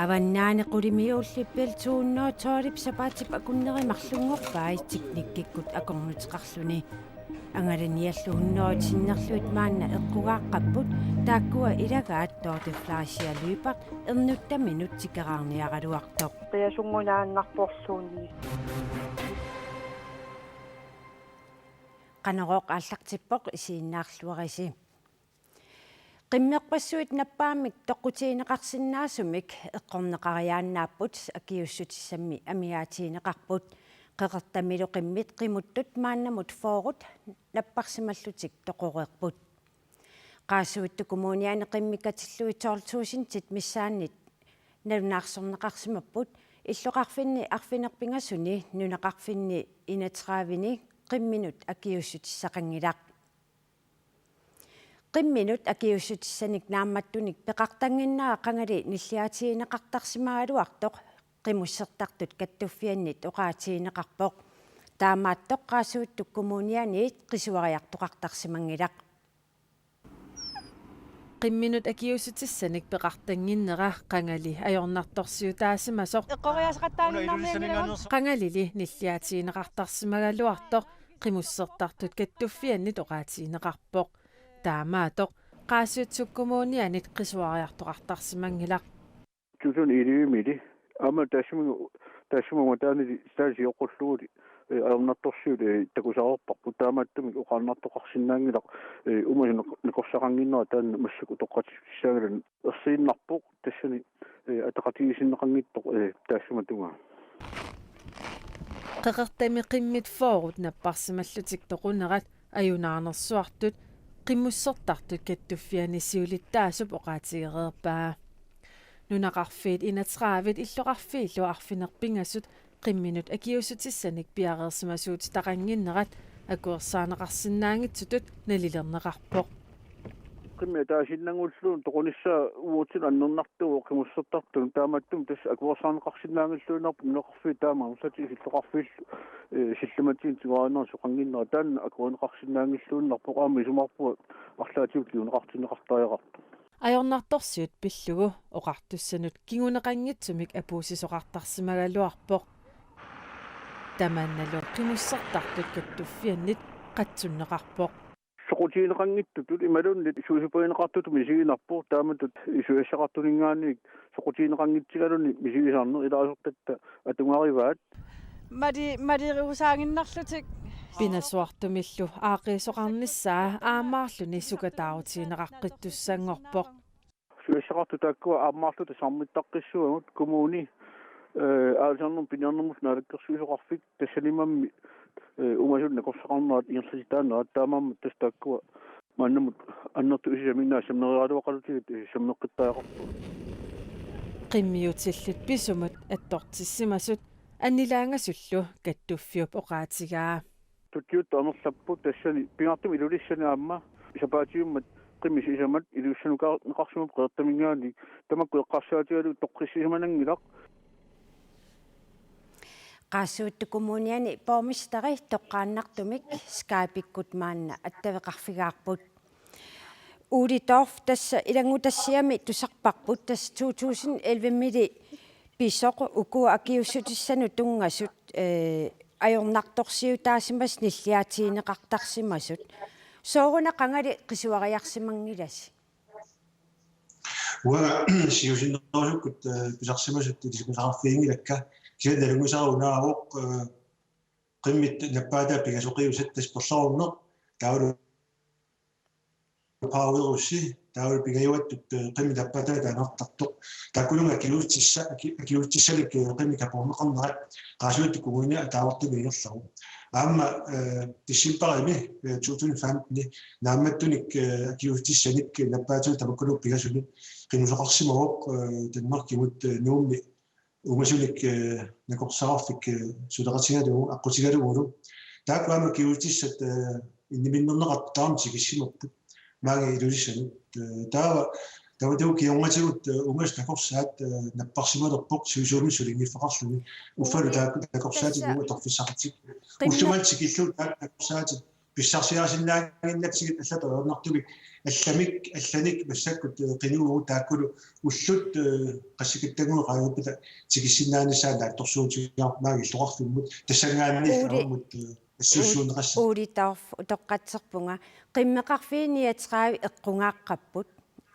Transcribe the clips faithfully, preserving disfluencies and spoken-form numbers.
Avannaani qulimiuullip Bell to hundrede og tolv sapaatip akunneri marlunngorpai teknikkikkut akornuteqarluni. Angalaniallu hundrede sinnerluit maanna eqqugaaqqapput, taakkua ilagaat Dorthe Fleischer Lyberth ernuttaminut tikeraarniaraluartoq. Qiasunngunaannarporluunniit. Qanorooq aallartippoq, isiginnaarluarisi. Qimmerpassuit nappaammik toqqutigineqarsinnaasumik eqqorneqariaannaapput, akiuussutissammi amigaatigineqarput. Qeqertamilu qimmit qimuttut maannamut fyrret napparsimallutik toqoreerput. Qaasuitsup Kommuniani qimmit katillugit tolv tusindit missaanniit nalunaarsorneqarsimapput, illoqarfinni arfineq-pingasuni nunaqarfinni enogtrediveni qimminut akiuussutissaqanngilaq. Qimminut akiuussutissanik naammattunik peqartannginnera qangali nilliaatigineqartarsimagaluartoq qimussertartut kattuffiannit oqaatigineqarpoq. Taamaattoq Qaasuitsup Kommunianiit qisuariartoqartarsimanngilaq. Qimminut akiuussutissanik peqartannginnera qangali ajornartorsiutaasimasoq. Eqqoriaaseqattaaginnarnianngilagut. Qangalili nilliaatigineqartarsimagaluartoq qimussertartut kattuffiannit oqaatigineqarpoq. Taamaattoq Qaasuitsup Kommunianit qisuariartoqartarsimanngilaq. Tusind ellevemili aamma taassuma, taassuma taanili taansioqqulluguli, eh, ajornartorsiut, eh, takusareerparput, taamaattumik oqaannartoqarsinnaanngilaq, eh, umasut nakorsaqannginnera taanna massakkut utoqqatsissutigissaanngilaq. Ersiinnarpoq tassani, eh, ataqatigiissinneqanngitsoq, eh, taassuma tungaa. Qeqertami qimmit fyrret napparsimallutik toqunerat ajunaarnersuartut qimussertartut kattuffianni siulittaasup oqaatigereerpaa. Nunaqarfiit enogtredivit illoqarfiillu arfineq-pingasut qimminut akiuussutissanik piareersimasuutitaqannginnerat akuersaarneqarsinnaanngitsutut nalilerneqarpoq. Qimmit ataasiinnanngulluunniit toqunissaa uatsinnut annernartuuvoq qimussertartunut, taamaattumik tassa akuersaarneqarsinnaanngilluinnarpoq nunaqarfiit taama amerlatigisut illoqarfiillu, eh, sillimatigut tiguarinerat soqannginnera, taanna akuerineqarsinnaanngilluinnarpoq, aamma isumaqarpunga arlaatigut kinguneqartinneqartariaqartoq. Ajornartorsiut pillugu oqartussanut kinguneqanngitsumik apuussisoqartarsimagaluarpoq. Tamannalu qimussertartut kattuffiannit qatsunneqarpoq. Soqutigineqanngitsutut imaluunniit suusupagineqartutut misiginarpoq, taamatut isujassaqartuninngaanniit soqutigineqanngitsigaluni misigisarneq ilaasortatta atugarivaat. Mali-, maliruusaaginnarlutik. Pinasuartumillu aaqqiisoqarnissaa aammaarluni sukataarutigineqaqqittussanngorpoq. Sujassaqartut taakkua aammaarluta saammittaqqissuugut, kommuni, eh, aalisarnermut piniarnermullu naalakkersuisoqarfik, tassaniimmi, eh, umasut nakorsaqarnerat ingerlatitaanerat, taamaammat tassa taakkua maannamut annertuut sisaminnaat sammereeraluaqalutigut, eh, sammeqqittariaqarput. Qimmiutillit pisumut attortissimasut annilaangasullu kattuffiup oqaatigaa. Tuttiuttoq amerlapput, tassani pingaartumik Ilulissani aamma sapaatiummat qimmit sisamat Ilulissanukaarneqarsimapput Qeqertaminngaanniit, tamakku eqqarsaatigalugit toqqissisimananngilaq. Qaasuitsup Kommuniani borgmesteri toqqaannartumik Skype-ikkut maanna attaveqarfigaarput. Ole Dorph, tassa ilanngutassiami tusarparput, tassa to tusind elleve-mili pisoq uku akiuussutissanut tunngasut, eh, ajornartorsiutaasimasut nilliaatigineqartarsimasut. Sooruna qangali qisuariarsimanngilasi? Uanga siusinnerusukkut, eh, pisarsimasut ilisimasaqarfiginngilakka. Kisianni nalunngisara unaavoq, eh, qimmit nappaataat pingasoqiusat, tassa perlerorneq, taavalu powerussi, taavalu pingajuattut, eh, qimmit nappaataat anartartoq. Taakkununnga akiuussutissa-, aki-, akiuussutissanik, eh, qimmit kaporneqarnerat Qaasuitsup Kommunia ataavartumik ingerlavoq. Aamma, eh, decembarimi, eh, to tusind femten naammattunik, eh, akiuussutissanik nappaatigut tamakkununnga pingasunut qimusaqarsimavoq, eh, Danmarkimut, eh, Nuummi uumasunik, eh, nakorsaqarfik, eh, suleqatigalugu, aqqutigalugulu. Taakku aamma akiuussutissat, eh, inniminnerneqartut taama tikissimapput maani Ilulissanut. Eh, taava, taava taakku kingornatigut, eh, uumasut nakorsaat, eh, napparsimalerpoq sivisuumik sulinngiffeqarluni. Uffalu taakku nakorsaatigut atorfissaqartik. Ullumanna tikillugu taakku nakorsaatit pissarsiarisinnaaginnatsigit allatut ajornartumik allamik, allanik massakkut, eh, qinuuvugut taakkulu ullut, eh, qassikkattannguit qaangiuppata tikissinnaanissaat naatsorsuutigaarput maani illoqarfimmut tassanngaanniit Uuli-, ilaammut, eh, assuussuunneqassaaq. Uuli Dorph, utoqqatserpunga. Qimmeqarfiit niogtredive eqqugaaqqapput.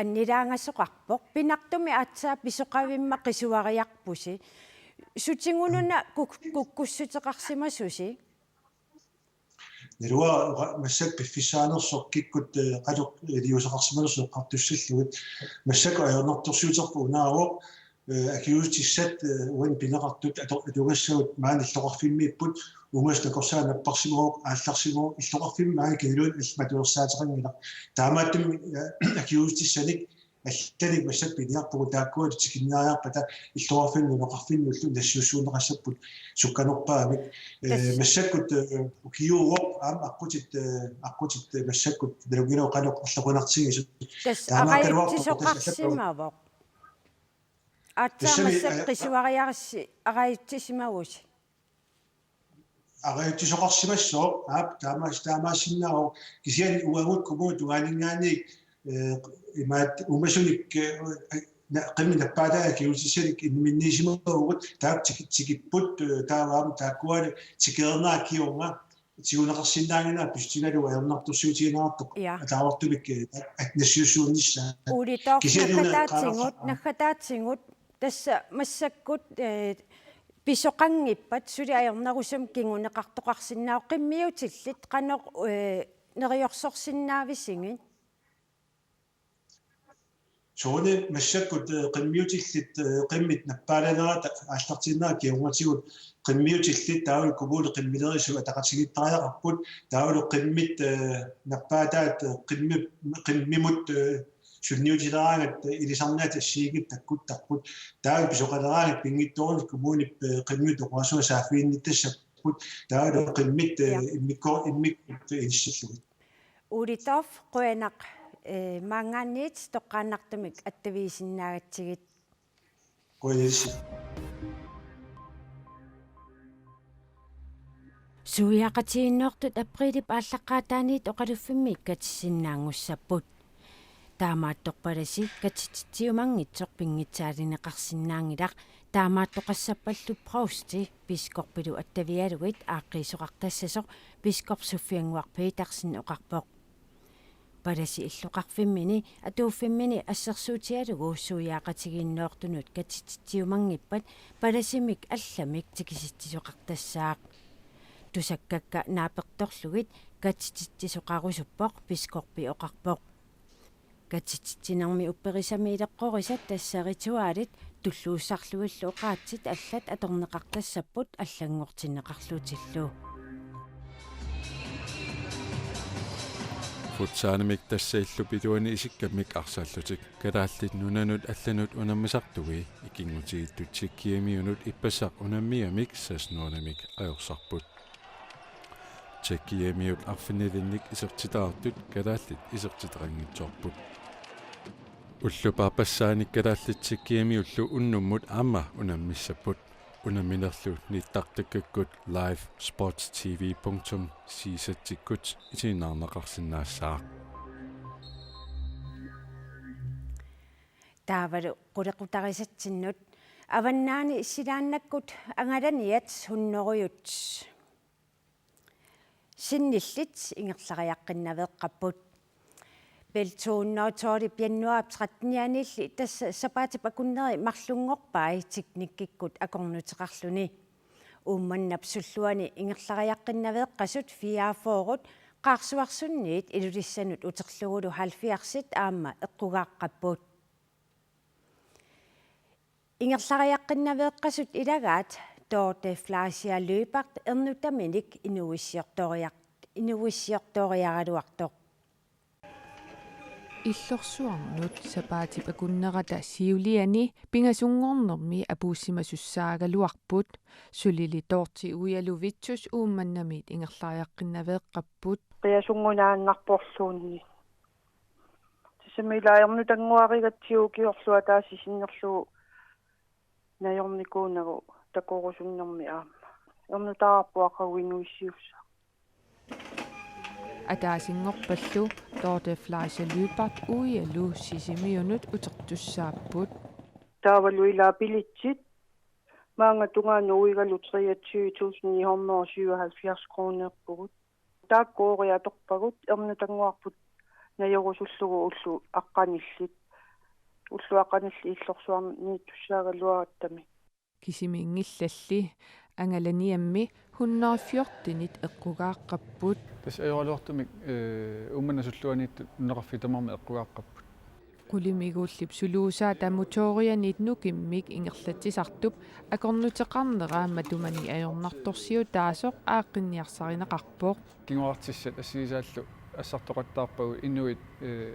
Annilaangasoqarpoq. Pinartumik aatsaat pisoqavimma qisuariarpusi. Sutigununa kuk-, kukkussuteqarsimasusi? Naluara massakkut piffissaanersoq kikkut, eh, qanoq iliuuseqarsimanersoq eqqartussallugit. Massakkut ajornartorsiuterput unaavoq, eh, akiuutissat, eh, uani pineqartut ato-, atugassagut maani illoqarfimmiipput, ungasoq takorsaa napparsimavoq, aallarsimavoq, illoqarfimmi maani kinaluunniit allat matuersaateqanngilaq. Taamaattumik, eh, akiuutissanik allanik massakkut piniarpugut taakkualu tikinniariarpata illoqarfinni nunaqarfinnullu nassiussuunneqassapput sukkanerpaamik. Eh, Tassa. Massakkut, eh, ukiuuvoq aamma aqqutit, eh, aqqutit, eh, massakkut nalunngilagut qanoq arlaqunartigisut. Tassa Taamaakkaluartoq tassa allappavoq. Arajutsisoqarsimavoq. Aatsaat Tassami, massakkut eh, qisuariaritsi arajutsisimavusi. Arajutsisoqarsimassooq, aap, taamaas-, taamaassinnaavoq, kisianni uagut kommunip tungaaninngaanniit, eh, imaat uumasunik, eh, na-, qimmit nappaataat akiuutissanik imminnisimavugut, taakku tiki-, tikipput, eh, taava aamma taakkualu tikeraarnerat kingorna, tiguneqarsinnaannginnera pissutigalugu ajornartorsiutigineqartoq Ja. ataavartumik, eh, at-, nassiussuunnissaa. Uuli Dorph Kisianni una naggataatigut, qaanarsa-, naggataatigut, tassa massakkut, eh, pisoqanngippat suli ajornerusumik kinguneqartoqarsinnaavoq qimmiutillit qanoq, eh, neriorsorsinnaavisigit? Soorunami massakkut, eh, qimmiutillit, eh, qimmit nappaalanerata aallartinnera kingornatigut qimmiutillit taavalu kommunip qimmileriissummik ataqatigiittariaqarput taavalu qimmit, eh, nappaataat, eh, qimmi-, qimmimut, eh, sunniutileraangat, eh, ilisarnaat assigiinngitsut takkuttarput. Taava pisoqaleraangat pinngitsoorani kommunip, eh, qimmit oqarasuat saaffiginnittassapput. Taavalu qimmit, eh, Ja. immikko-, immikkut inissillugit. Uuli Dorph, qujanaq, eh, maanngaanniit toqqaannartumik attavigisinnaagakkit. Qujanarsi. Suiaaqatigiinnoortut apriilip aallaqqaataaniit oqaluffimmi katissinnaanngussapput. Taamaattoq palasi katititsiumanngitsoq pinngitsaalineqarsinnaanngilaq, taamaattoqassappallu provsti biskoppilu attavigalugit aaqqiisoqartassasoq biskop Sofiannguaq Petersen oqarpoq. Palasi illoqarfimmini atuuffimmini assersuutigalugu suiaaqatigiinnoortunut katititsiumanngippat palasimik allamik tikisitsisoqartassaaq. Tusakkakka naapertorlugit katititsisoqarusuppoq, biskoppi oqarpoq. Katititsinermi upperisami ileqqorisat tassa ritualit tulluussarlugillu oqaatsit allat atorneqartassapput allanngortinneqarlutillu. Futsalimik tassa illup iluani isikkamik arsaallutik Kalaallit Nunanut allanut unammisartui ikinngutigiittut Tjekkiamiunut ippassaq unammigamik seksten hundredemik ajorsarput. Tjekkiamiut arfinilinnik isertitaqartut kalaallit isertitaqanngitsoorput. Ullut paarpassaanni kalaallit Tjekkiamiullu unnummut aamma unammissapput. Unamminerlu nittartakkakkut live sports T V punktum C Z-ikkut isiginnaarneqarsinnaassaaq. Taavalu qulequtarisatsinnut. Avannaani silaannakkut angalaniat hunnorujut sinnillit ingerlariaqqinnaveeqqapput. Bell to hundrede og tolv januar trettenianiilli tassa sapaatip akunneri marlunngorpai teknikkikkut akornuteqarluni. Uummannap sulluani ingerlariaqqinnaveeqqasut fireogfyrre, Qaarsuarsunniit Ilulissanut uterlugulu halvfjerdsit aamma eqqugaaqqapput. Ingerlariaqqinnaveeqqasut ilagaat Dorthe Fleischer Lyberth ernutaminik inuuissiortoriar-, inuuissiortoriaraluartoq. Illorsuarnut sapaatip akunnerata siuliani pingasunngornermi apuussimasussaagaluarput, sulili Dorthe Uialu Vittus Uummannamiit ingerlariaqqinnaveeqqapput. Qiasunngunaannarporluunniit. Tassami ila ernutannguarigatsigu ukiorlu ataaseq sinnerlugu najornikuunagu takorusunnermi aamma. Ernutaarpoq aqagu inuuissiussaaq. Ataasinngorpallu Dorthe Fleischer Lyberth uialu Sisimiunut utertussaapput. Taavalu ila billetsit maanga tungaanut uigalu treogtyve tusind ni hundrede og syvoghalvfjerds kronerpugut. Taakku ooriatorpagut, ernutannguarput najorusullugu ullut aqqanillit. Ullut aqqanillit illorsuarniittussaagaluarattami. Kisimiinngillalli angalaniammi hundrede fjortenit eqqugaaqqapput. Tassa ajoraluartumik, eh, Uummannap sulluaniittut nunaqarfiit tamarmik eqqugaaqqapput. Qulimiguullip suluusaata motorianit nukimmik ingerlatsisartup akornuteqarnera matumani ajornartorsiutaasoq aaqqinniarsarineqarpoq. Kinguartissat assigisaallu assartoqattaarpagut inuit, eh,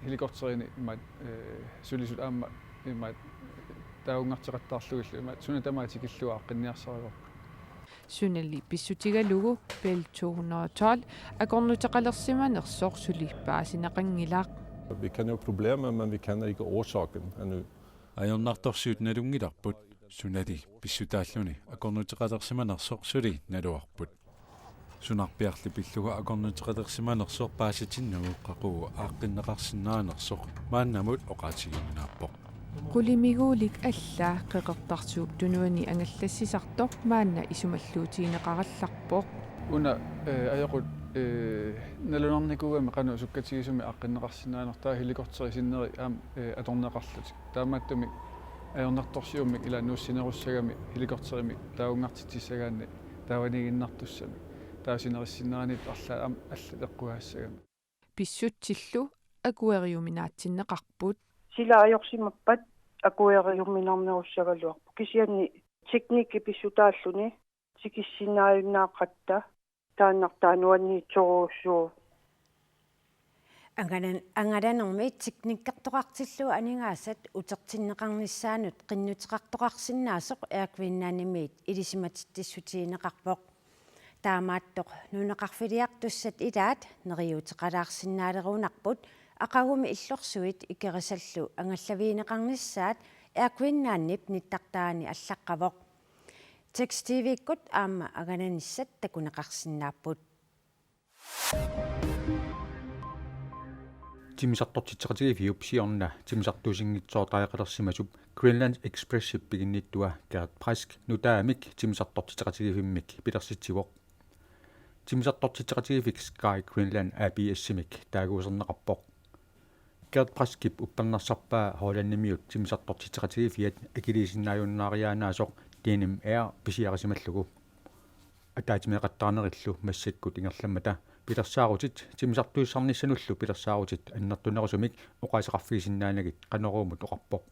helikopterini imaat, eh, sulisut aamma imaat taavungarteqattaarlugillu imaat suna tamaat tikillugu aaqqinniarsarivarput. Sunali pissutigalugu Bell to hundrede og tolv akornuteqalersimanersoq suli paasineqanngilaq. Vi kender jo problemet, men vi kender ikke årsagen endnu. Ajornartorsiut nalunngilarput, sunali pissutaalluni akornuteqalersimanersoq suli naluarput. Sunarpiarli pillugu akornuteqalersimanersoq paasitinnagu qaqugu aaqqinneqarsinnaanersoq maannamut oqaatigiuminaappoq. Qulimiguulik alla Qeqertarsuup Tunuani angallassisartoq maanna isumalluutigineqarallarpoq. Una, eh, ajoqut, eh, nalunarnikuugami qanoq sukkatigisumik aaqqinneqarsinnaanersoq, taava helikopteri sinneri aamma, eh, atorneqarlutik. Taamaattumik ajornartorsiummik ila nuussinerussagami helikopterimik taavungartitsissagaanni taavaniiginnartussamik. Taava sinerissinneraniittut arlaat aamma allat eqqugaassagami. Pissutsillu akueriuminaatsinneqarput. Sila ajorsimappat akueriuminarnerussagaluarpoq. Kisianni teknikki pissutaalluni tikissinnaajunnaaqatta taannartaa nuanniitsorujussuuvoq. Angalan-, angalanermi teknikkertoqartillugu aningaasat utertinneqarnissaannut qinnuteqartoqarsinnaasoq Air Greenlandimiit ilisimatitsissutigineqarpoq. Taamaattoq nunaqarfiliartussat ilaat neriuuteqalaarsinnaaleruunarput aqagumi illorsuit ikerisallu angallavigineqarnissaat Air Greenlandip nittartaani allaqqavoq. Text-TV-kkut aamma angalanissat takuneqarsinnaapput. Timmisartortitseqatigiiffiup siorna timmisartuusinngitsoortariaqalersimasup Greenland Expressip piginnittua Gert Brask nutaamik timmisartortitseqatigiiffimmik pilersitsivoq. Timmisartortitseqatigiiffik Sky Greenland A/S-imik taaguuserneqarpoq. Gert Braskip uppernarsarpaa Hollandimiut timmisartortitseqatigiiffiat akiliisinnaajunnaariaannaasoq D N M R pisiarisimallugu. Ataatsimeeqattaanerillu massakkut ingerlammata pilersaarutit timmisartuussisarnissanullu pilersaarutit annertunerusumik oqaaseqarfigisinnaanagit Qanoruumut oqarpoq.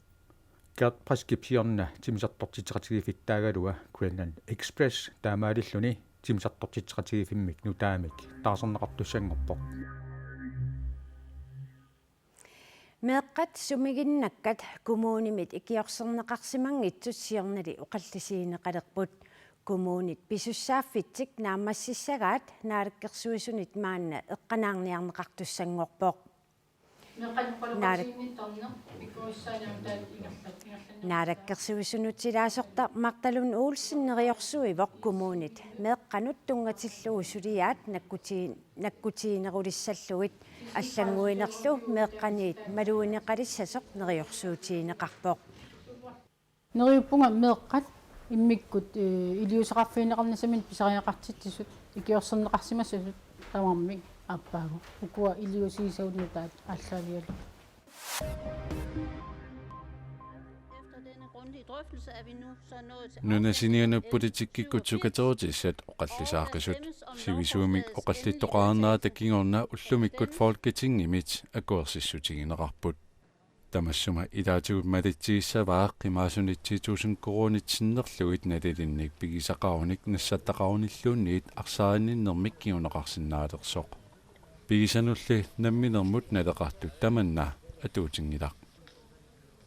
Gert Braskip siorna timmisartortitseqatigiiffittaagaluaq Greenland Express taamaalilluni timmisartortitseqatigiiffimmik nutaamik taarserneqartussanngorpoq. Meeqqat sumiginnakkat kommunimit ikiorserneqarsimanngitsut siornali oqallisigineqalerput. Kommunit pisussaaffitsik naammassissagaat Naalakkersuisunit maanna eqqanaarniarneqartussanngorpoq. Naalak-, Naalakkersuisunut ilaasortaq Martha Lund Olsen neriorsuivoq kommunit meeqqanut tunngatillugu suliaat nakkuti-, nakkutiginerulissallugit allannguinerlu meeqqaniit malugineqalissasoq neriorsuutigineqarpoq. Neriuppunga meeqqat immikkut, eh, iliuuseqarfigineqarnissaminnik pisariaqartitsisut ikiorserneqarsimassasut tamarmik aappaagu. Ukua iliuusigisagut nutaat aallaavigalugit. Nunasiniannut politikkikkut sukaterutissat oqallisaaqisut. Sivisuumik oqallittoqarnerata kingorna ullumikkut Folketingimit akuersissutigineqarput. Tamassuma ilaatigut malitsigissavaa qimaasunit ti tusind koruunit sinnerlugit nalilinnik pigisaqarunik nassattaqarunilluunniit arsaarinninnermik kinguneqarsinnaalersoq. Pigisanulli namminermut naleqartut tamanna atuutinngilaq.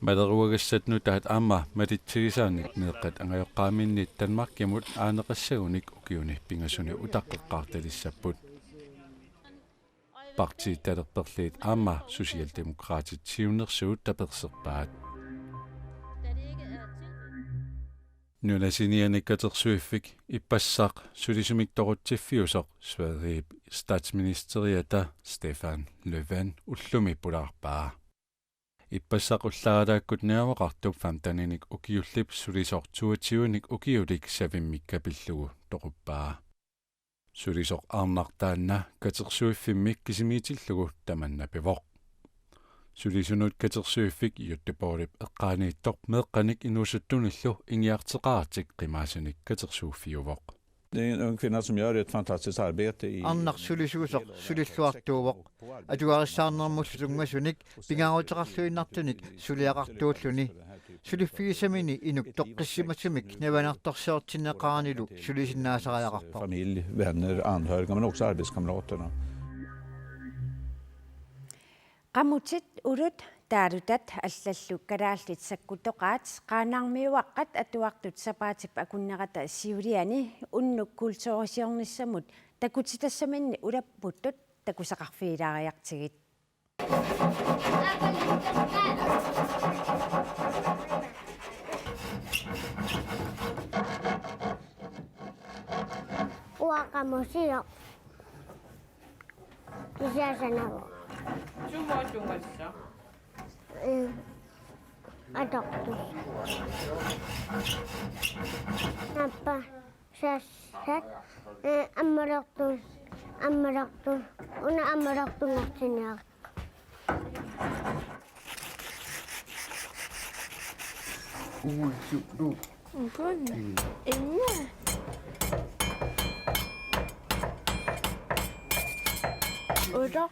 Maleruagassat nutaat aamma malitsigisaannik meeqqat angajoqqaaminnit Danmarkimut aaneqassagunik ukiuni pingasuni utaqqeqqaartalissapput. Partiit talerperliit aamma Socialdemokraatit siunnersuut taperserpaat. Nunasiniani katersuiffik ippassaq sulisumik toqutsiffiusoq Sverigep statsministeriata Stefan Löfven ullumi pulaarpaa. Ippassaq ullaaralaakkut niueqartup femteninik ukiullip sulisoq toogtyvenik ukiulik savimmik kapillugu toquppaa. Sulisoq arnaq taanna katersuiffimmi kisimiitillugu tamanna pivoq. Sulisunut katersuiffik Göteborgip eqqaaniittoq meeqqanik inuusuttunillu inuiaqatigiinnik qimaassanik katersuuffiuvoq. Det är en ung kvinna som gör ett fantastiskt arbete i... Arnaq sulisuusoq sulilluartuuvoq. Atugarissaarnermullu tunngasunik pingaaruteqarluinnartunik suliaqartuulluni. Suliffigisamini inuk toqqissimasumik navianartorsiortinneqaranilu sulisinnaasariaqarpoq. Familj, vänner, anhöriga men också arbetskamraterna. Qamutit, ulut, taalutat allallu kalaallit sakkutoqaat qaanaarmiuaqqat atuartut sapaatip akunnerata siuliani unnuk kulturisiornissamut takutitassaminnik ulapputtut takusaqarfigilaariartigit. Uanga qamusioq. Kisianni sanavoq. Sumut tungassat? Mm. Atortussat. Nappa. Sassat, eh, ammalortu-, ammalortu-, una ammalortunngortinniarlugu. Uissutu. Ukun. Mm. Inna. Utoq.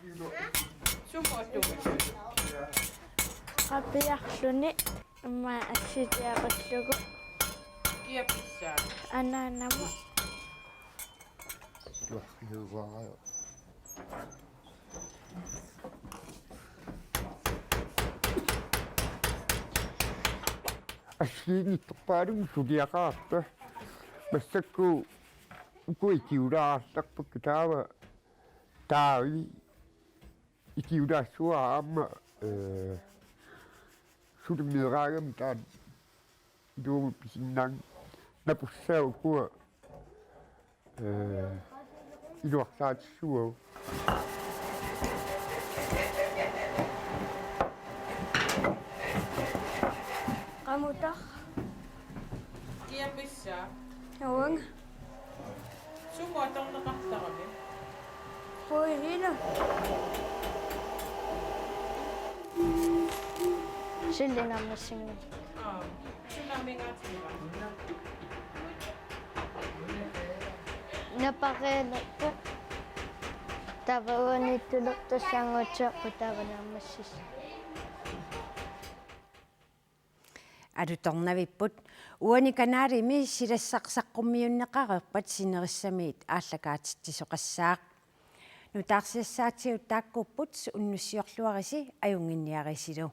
Qapiarluni. Immaqa assiliaqarlugu. Kia pissaat? Anaanama. Tuahiuara. Assigiinngitsorpaaluit suliaqarput. Massakkut uku ikiulaartarpakka taava taavi ikiulaassuara aamma, eh, suli meeraagami taanna iluamik pisinnaanngilaq napussaat ukua, eh, iluarsaatissuugut. Qamutoq. Kia pissaat? Uanga. Sumut atorneqartarami? Quilina. Sillinammassinnut. Aa, sunaamingaatigiva? Napareerluta. Taava uaniittulertussaannguatsiarput taava naammassissaaq. Alutornavipput. Uani kanalimi silassaq saqqummiunneqareerpat sinerissamiit aallakaatitsisoqassaaq. Nutaarsiassaatigut taakkuupput, unnussiorluarisi ajunnginniarisilu.